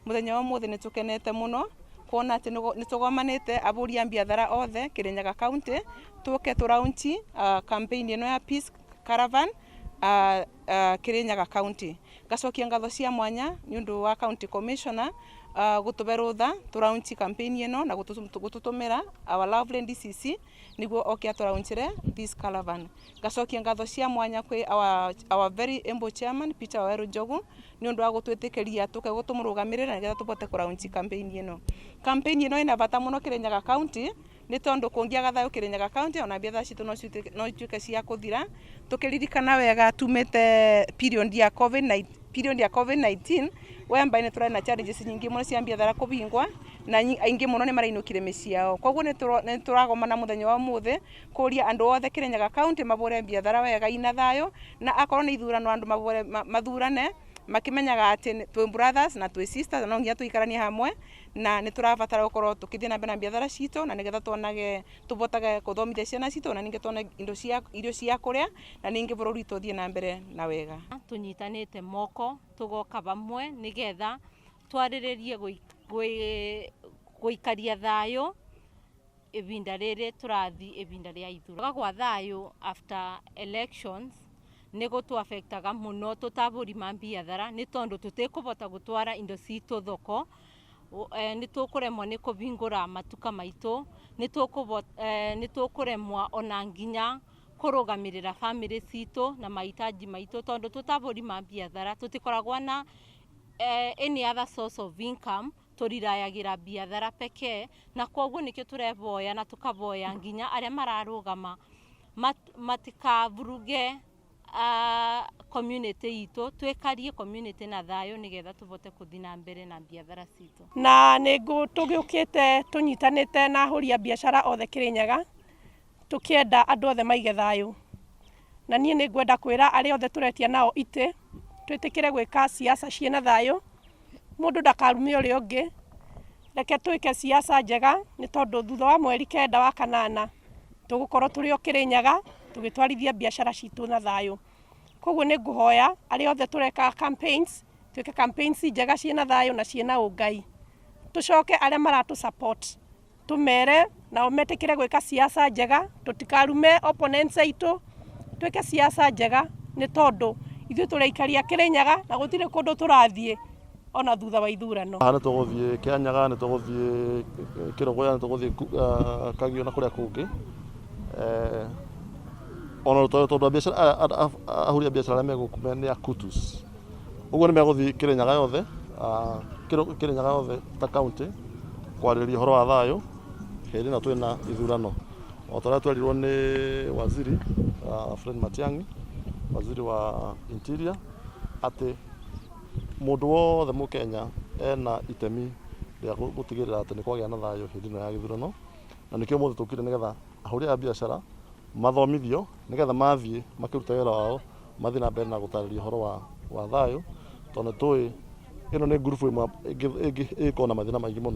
Muthenya wa umuthi ni tukenete muno kuona ati ni tugomanite aburi a biathara othe Kirinyaga County, tuke tu launch campaign ino ya Peace Caravan Kirinyaga County. Ngacokia ngatho cia mwanya ni undu wa County Commissioner gutube rutha tu launch campaign ino na gututumira our lovely DCC niguo oke aturaunchire this caravan. Ngacokia ngatho cia mwanya kwi our very able chairman Peter Waweru Njogu ni undu wa gutwitikiria tuke gutumurugamirira nigetha tubote kuraunch campaign ino. Campaign ino ina bata muno Kirinyaga County ni tondu kungiaga thayo Kirinyaga County, ona biathara citu no ituike cia kuthira. Tukiririkana wega, tumite period ya COVID-19, whereby ni turari na challenges nyingi muno cia biathara kubingwa na aingi muno ni marainukire mĩciĩ yao. Koguo nĩ tũragomana mũthenya wa ũmũthĩ kũria andũ othe Kirinyaga County mabũre biathara wega ina thayũ, na akorwo nĩ ithurano, andũ mabũre mathurane makimenyaga atĩ twĩ brothers na twĩ sisters, no nginya tũikaranie hamwe, na nĩ tũrabatara gũkorwo tũkĩthiĩ na mbere na biathara citũ, na nĩgetha tuonage tũbotage gũthomithia ciana citũ, na ningĩ tuone indo cia irio cia kũrĩa, na ningĩ bũrũri witũ ũthiĩ na mbere na wega. Tunyitanĩte moko, tugoka vamwe nigetha twarĩrĩrie gũikaria thayũ ibinda rĩrĩ tũrathi ibinda rĩa ithurano. Gwa thayũ after elections nĩ gũtũ-affectaga mũno tũtabũri ma biathara, nĩ tondũ tũtikũbota gũtwara indo citũ thoko, nĩ tũkũremwo nĩ kũbingũra matuka maitũ, nĩ tũkũremwo ona nginya kũrũgamĩrĩra family citũ na mahitaji maitũ, tondũ tũtabũri ma biathara tũtikoragwo na any other source of income, tũrirayagĩra biathara pekee. Na koguo nĩkĩo tũreboya na tũkaboya nginya arĩa mararũgama matikavuruge community itũ, twĩkarie community na thayũ nĩgetha tũbote kũthi na mbere na biathara citũ. Na nĩ tũgĩũkĩte tũnyitanĩte na ahũri a biacara othe Kĩrĩnyaga, tũkĩenda andũ othe maige thayũ. Na niĩ nĩ ngwenda kwĩra arĩa othe tũretia nao itĩ, twĩtĩkĩre gwĩka siasa ciĩna thayũ, mũndũ ndakarume ũrĩa ũngĩ. Reke twĩke siasa njega, nĩ tondũ thutha wa mweri 9 wa kanana tũgũkorwo tũrĩ o Kĩrĩnyaga tũgĩtwarithia biacara citũ na thayũ. Koguo nĩ ngũhoya arĩa othe tũreka campaigns, twĩke campaigns njega ciĩna thayũ na ciĩna ũngai. Tũcoke arĩa maratũ support tũmere nao metĩkĩre gwĩka siasa njega, tũtikarume opponents aitũ, twĩke siasa njega, nĩ tondũ ithuĩ tũraikaria Kĩrĩnyaga na gũtirĩ kũndũ tũrathiĩ ona thutha wa ithurano. Haha nĩ tũgũthiĩ Kĩanyaga, nĩ tũgũthiĩ Kĩrũgũya, nĩ tũgũthiĩ Kagio na kũrĩa kũngĩ. Ona tondũ ahũri a biacara arĩa me gũkũ nĩ a kutus, ũguo nĩ megũthiĩ Kĩrĩnyaga yothe, Kĩrĩnyaga yothe ta county, kwarĩrĩria ũhoro wa thayũ hĩndĩ ĩno twĩna ithurano. O ta ũrĩa twerirwo nĩ waziri Fred Matiang'i, waziri wa Interior, atĩ mũndũ wothe mũkenya ena itemi rĩa gũtigĩrĩra atĩ nĩ kwagĩa na thayũ hĩndĩ ĩno ya gĩthurano. Na nĩkĩo ũmũthĩ tũkire, nĩgetha ahũri a biacara mathomithio, nĩgetha mathiĩ makĩruta wĩra wao mathiĩ na mbere na gũtarĩria ũhoro wa thayũ, tondũ nĩ tũĩ ĩno nĩ ngurubu ĩmwe ĩngĩkorwo na mathĩna maingĩ mũno.